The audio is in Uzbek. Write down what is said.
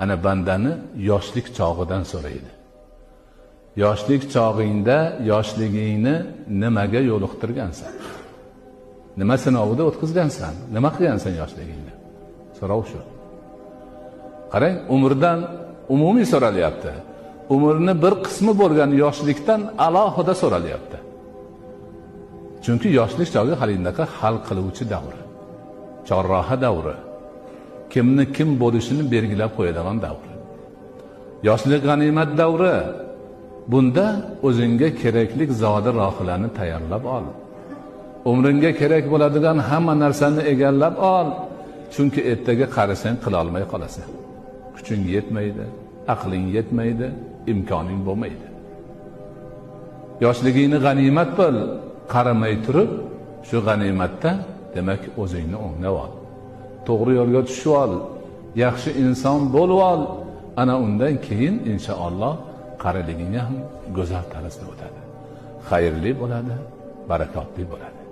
Ana bandani yoshlik chog'idan so'raydi. Yoshlik chog'ingda yoshligingni nimaga yo'liqtirgansan? Nima sinovida o'tkazgansan? Nima qilgansan yoshligingda? So'rov shu. Qarang, umrdan umumiy so'ralyapti. Umrni bir qismi bo'lgan yoshlikdan alohida so'ralyapti. Chunki yoshlik chog'i hali unaqa hal qiluvchi davr. Chorraha davri. Kimni kim bo'lishini belgilab qo'yadigan davr. Yoshlik g'animat davri. Bunda o'zingga kerakli zodi rohilarni tayyorlab ol. Umringga kerak bo'ladigan hamma narsani egallab ol. Chunki ertaga qarasang qila olmay qolasan. Kuching yetmaydi, aqling yetmaydi, imkoning bo'lmaydi. Yoshligingni g'animat bil, qaramay turib, shu g'animatda demak o'zingni o'nglab ol. To'g'ri yo'lga tushib ol, yaxshi inson bo'lib ol. Ana undan keyin inshaalloh qariliging ham go'zal tarzda o'tadi. Xayrli bo'ladi, barakotli bo'ladi.